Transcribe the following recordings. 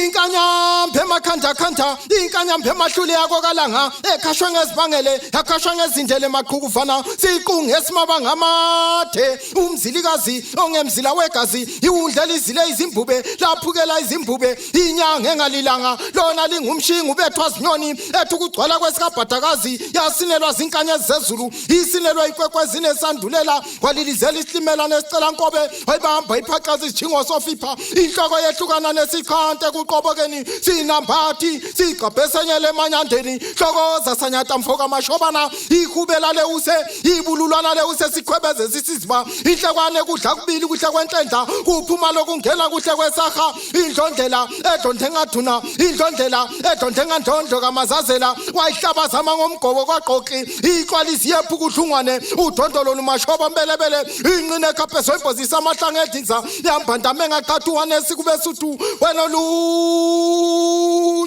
Inkanyamba emakhandakhanda, inkanyamba emahlule yako kalanga, ekhashwe ngezibangele, yakhashwa ngezindele maqhukuvana, siqunge esimabanga amade, umzilikazi ongemzila wegazi, iwundla lizile izimbube, laphukela izimbube, inyanga engalilanga, lona lingumshingu ubethwa zinyoni, ethi ukugcwala kwesikabhadakazi, yasinelwa zinkanyezi zezulu, isinelwa ikwekwezi nesandulela, Walilizela isilimela nesicela nkobe wayibamba iphaxaza isijingo sofipha inhloko yehlukana nesikhante kuqobokeni sinambathi sigcabhesenyele emanyandeni hlokoza sanyata mfoka mashobana ihubela lewuse ibululwana lewuse sikhwebeze sisiziba inhlekwane kudla kubili kuhle kwenhlendla kuphuma lokungena kuhle kwesaha indlondlela edlondle ngaduna indlondlela edlondle ngandlondlo kamazazela wayihlaba zama ngomgobo kwaqoqi iqwalisi yephukuhlungwane udondolo lumashoba mbelebele inqine ekhaphezo imbozisa amahlanga edinza yambandame engaqathuwane sikubesuthu wena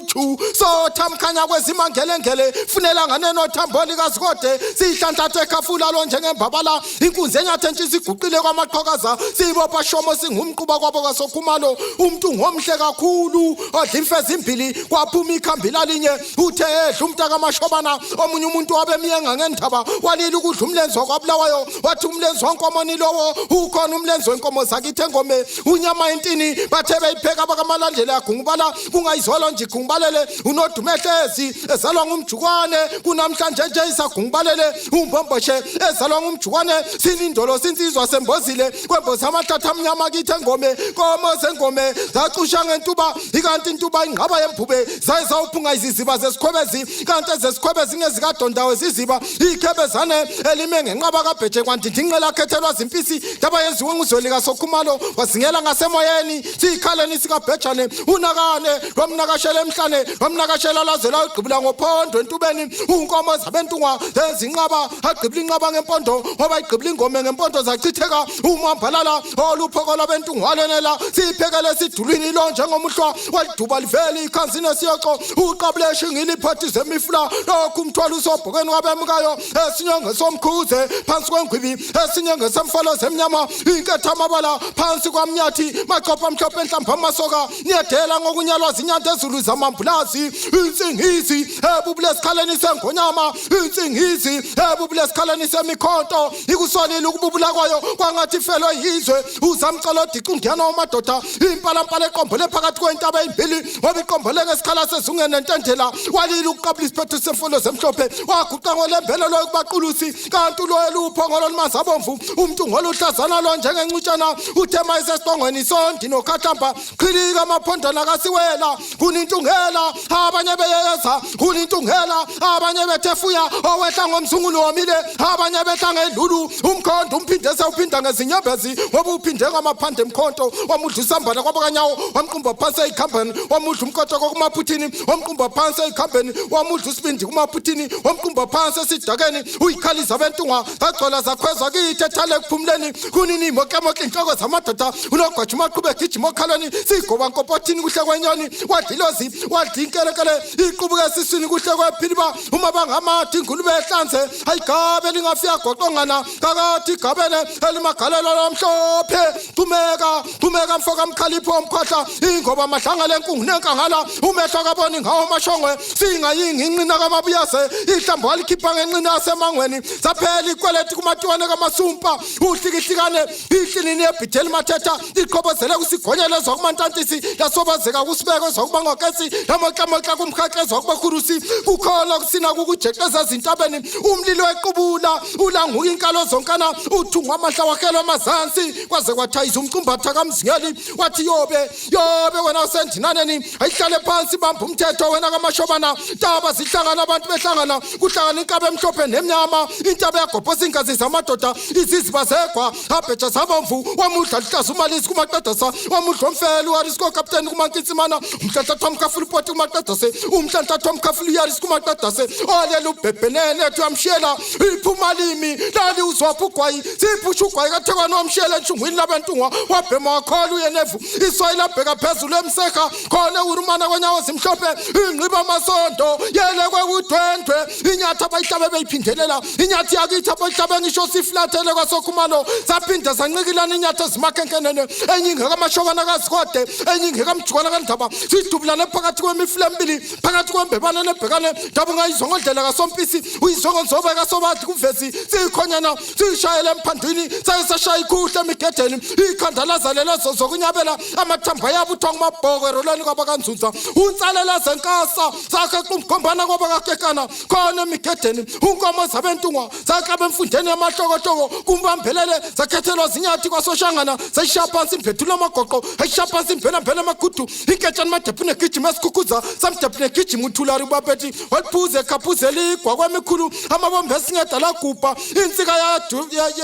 luthu sotha mkhanya kwezimangelengele funela nganenothambo likazikode siyihlanhlathe ekhafula lo njengembabala Inkunzi enyathi entshisa iguqile kwamaqhakaza siyibopha shomo singumquba kwabo kaSokhumalo umuntu ngomhle kakhulu odla imfezi imbili kwaphuma ikhambi lalinye uthe edla umntaka mashobana omunye umuntu wabemyenga ngendaba walila ukudla umlenze wakwabulawayo wathi umlenze wankomoni lowo ukhona umlenze wenkomo zakithi engome unyama entini bathe beyipheka bakamalandela yagungubala kungayizolo nje igungubalele unodumehlezi ezalwa ngumjukwane kunamhlanje nje isagungubalele umbomboshe ezalwa ngumjukwane sinindolo sinsizwa sembozile kwemboza amahlathi amnyama kithi engome komo zengome zacusha ngentuba ikanti intuba ingqaba yembhube zaye zawuphunga iziziba zesikhwebezi kanti ezesikhwebezi ngezikadondawo ziziba ikhebezane elime ngenqaba kabheje kwandindinqela khethelwa zimpisi ndaba yenziwe nguzweli kasokhumalo wazingela ngasemoyeni sikhaleni sikabhejane unakane lwamnakashela emhlane lwamnakashela laze lagqibula ngophondo entubeni unkomo zabentungwa ezinqaba agqibula inqaba ngempondo ngoba igqibula ingome ngempondo zachitheka umambalala oluphoko lwabentungwa lenela siphekele sidulwini lo njengomuhlwa waliduba livele ikhansi nesiyoco uqabule shingile iphathi zemifula lokhu umthwalo usobhokeni wabemukayo esinye ngesomkhuze phansi kwengwibi esinye ngesemfolo zemnyama inketha amabala phansi kwamnyathi machopha amhlophe enhlamba amasoka niyadela ngokunyalwa zinyanda ezulu zamambulazi insingizi ebubule esikhaleni sengonyama insingizi ebubule esikhaleni semikhonto ikusolile ukububula kwayo kwangathi ifelwe yizwe uzamcela odica ungena wamadoda impalampala eqombole phakathi kwentaba ezimbili ngoba iqombole ngesikhala sezungene nentendela walile ukuqabula isiphetho semfundo zemhlophe waguqa ngolembele loyo kubaqulusi kanti uloyo luphongolo olumanzi abomvu umntu ngoluhlazana lo njengencutshana uthe ma esesibongweni sondi nokhahlamba qhilika amaphondwana kasiwela kunintungela abanye beyeza kunintungela abanye bethefuya owehla ngomzungulu womile abanye behla ngelulu umkhonto umphinde sewuphinda ngezinyembezi ngoba uphinde ngamaphande emkhonto wamudla usambana kwabakanyawo wamqumba phansi eyikhambeni wamudla umkotoko kumaphuthini wamqumba phansi eyikhambeni wamudla usibindi kumaphuthini wamqumba phansi esidakeni uyikhaliza bentungwa zagcwala zakhwezwa kithi ethale ekuphumuleni kunini mokemoke inhloko zamadoda unogwaja umaqhube egijima okhalweni sigoba nkopothini kuhle kwenyoni wadla ilozi wadla inkelekele iqubuka esiswini kuhle kwephiliba uma bangamathi ingulube ehlanze ayigabe lingafika goqongana kakathi igabele elimagalelo lamhlophe thumeka thumeka mfoka mkhalipho omkhwahla ingoba mahlanga lenkungu nenkangala umehlo kaboni ngawo amashongwe singayingi inqina kamabuyase ihlambo alikhipha ngenqina yasemangweni saphela ikweleti kumatiwane kamasumpa uhlikihlikane ihlinini yebhideli mathetha iqhobozele kusigonyela ezokumantantisi lasobazeka kusibeko ezokubangokesi lamoxamoxa kumhaxa ezokubahurusi kukhona kusina kukujeqeza ezintabeni umlilo equbula ulanguka inkalo zonkana uthungwa amahla wahelwa amazansi kwaze kwathayiza umcumbatha kamzingeli wathi yobe yobe wena usendinaneni ayihlale phansi bamba umthetho wena kamashobana ntaba zihlangana abantu behlangana kuhlangana inkaba emhlophe nemnyama intaba yagobhoza iingazi zamadoda iziziba zegwa abheja zabomvu wamudla luhlaza umalisi kumaqedasa wamudla omfela uwarisko kapteni kumankitsimana umhlahlatha mkafulupoti. umqombothi kumaqedase umhlanhlatho wamkhafula uyalisi kumaqedase olela ubhebhenene ethi uyamshiyela iphuma limi lali uzwapha ugwayi siphusha ugwayi kathekwane wamshiyela entshungwini labentungwa wabhema wakhola uyenevu iswayi labheka phezulu emseha khona ewurumana kwenyawo zimhlophe ingqiba amasondo yelekwe kudwendwe inyathi abayihlabe beyiphindelela inyathi yakithi abayihlabe ngisho siflathele kwasokhumalo saphinde sanqikilana inyathi ezimakhenkenene enye ingekamashobana kazikode enye ingekamjukwana kandaba sidubulane phakathi kwemifula emibili phakathi kwembebane nebhekane ndaba ungayizwa ngodlela kasompisi uyizwa ngonzobe kasobadli kuvezi siyikhonyana siyishayele emphandwini saye sashaya ikhuhle emigedeni ikhanda lazalela zokunyabela amathambo ayabuthwa ngumabhoko erolweni kwabakanzunza unsalela zenkasa sakhe qumkhombana kwabakakekana khona emigedeni unkomo zabentungwa zaklaba emfundeni yamahlokohloko kumbambelele zakhethelwa zinyathi kwasoshangana zayishaya phansi imbethula amagoqo ayishaya phansi imbelambela amagudu inketshane madephune gijima esikhukhuza samdephune gijima uthulari ubapethi waliphuze ekhaphuzela igwa kwemikhulu amabombe esinceda lagubha insika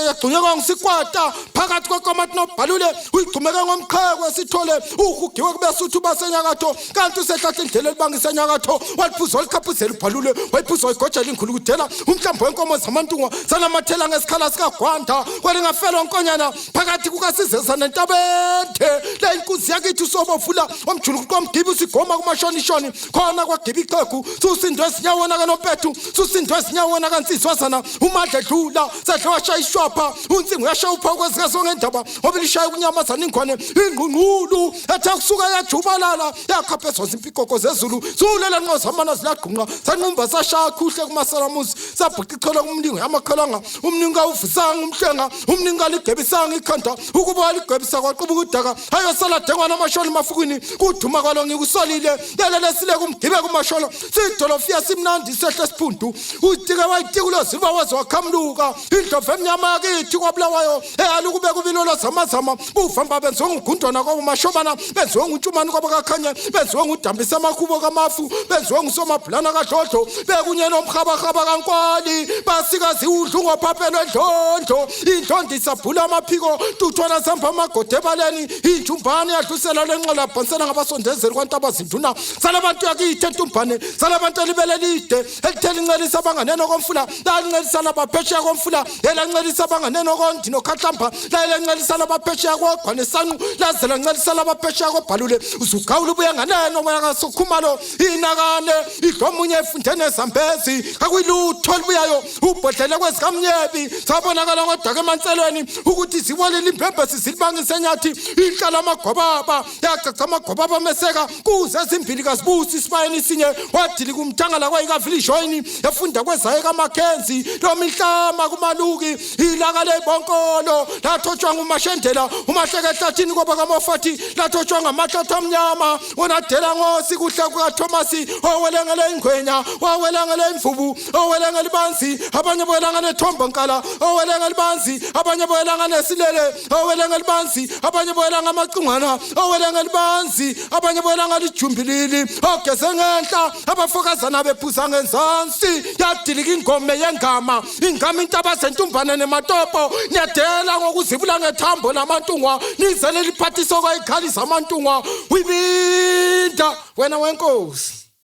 yagxunyekwa ngusikwata phakathi kwekomati nobhalule uyigxumeke ngomqheko esithole uhugiwe kubesuthu basenyakatho kanti usehlahla indlela elibangisa enyakatho waliphuza walikhaphuzela ubhalule wayiphuza wayigojela ingulukudela umhlambi wenkomo zamantungwa sanamathela ngesikhala sikagwanda kwalingafelwa nkonyana phakathi kukasizeza nentabethe le inkunzi yakithi usobovula omjulukuqwa omgibi usigoma kumashonishoni khona kwagiba ixhegu susindwe ezinyawona kanopethu susindwe ezinyawona kansizwazana umadla edlula sedle washaya ishwapha unsingo uyashaya uphawu kwezikasongendaba ngoba lishaya ukunyamazana ingwane ingqungqulu ethe kusuka yajubalala yakhaphezwa zimpikoko zezulu zulela nqozamana zilagqunqa sanqumba sashaya khuhle kumasalamuzi sabhuqa icholo kumlingo yamakhalanga umningi awuvusanga umhlenga umningi aligebisanga ikhanda ukuba waligwebisa kwaqubuka udaka ayosala dengwana amasholo emafukwini kuduma kwalo ngikusolile lelelesile kumgibe kumasholo sidolofiya simnandi sehle siphundu utike wayitikulo ziba waze wakhamluka indlovu emnyama yakithi kwabulawayo eyalukube kubilolo zamazama buvamba benziwe ngugundwana kwabo mashobana benziwe nguntshumani kwabo kakhanye benziwe ngudambisa amakhubo kamafu benziwe ngusomabhulana kadlodlo bekunye nomhabahaba kankwali basikazi udlu ngophaphelo edlondlo indlondo isabhula amaphiko tuthwana samba amagode ebaleni injumbane yadlusela lenqola bhansela ngabasondezeli kwantaba zinduna salabantu yakithi entumbane salabantu elibele lide elithe lincelisa abanganeno komfula lalincelisa labaphesheya komfula elancelisa abanganeno kondi nokhahlamba layelancelisa labaphesheya kogwa nesanqu laze lancelisa labaphesheya kobhalule uzugawula ubuye nganeno moya kasokhumalo inakane idlomunye efundeni ezambezi akuyilutho olubuyayo ubhodlele kwezikamnyebi sabonakala ngodaka emanselweni ukuthi zibolile imbembesi zilibangise enyathi inhlala amagwababa yacaca amagwababa meseka kuze ezimbili kazibusi isibayeni isinye wadilika umthangala kwayikavilishoyini efunda kwezaye kamakhenzi lomihlama kumaluki ilaka lebonkolo lathotshwa ngumashendela umahleke ehlathini kwaba kamofati lathotshwa ngamahlathi amnyama unadela ngosi kuhle kukathomasi owelengele ingwenya wawelengele imvubu owelengele ibanzi abanye bowelangane thombo nkala owelengele ibanzi abanye bowelangane silele owelengele ibanzi abanye bowelanga amacungwana owelengele ibanzi abanye bowelanga lijumbilili ogeze ngenhla abafokazana bephuza ngenzansi yadilika ingome yengama ingama intaba zentumbane nematopo niyadela ngokuzibula ngethambo lamantungwa nize niliphathise kwayikhali zamantungwa wibinda wena wenkosi.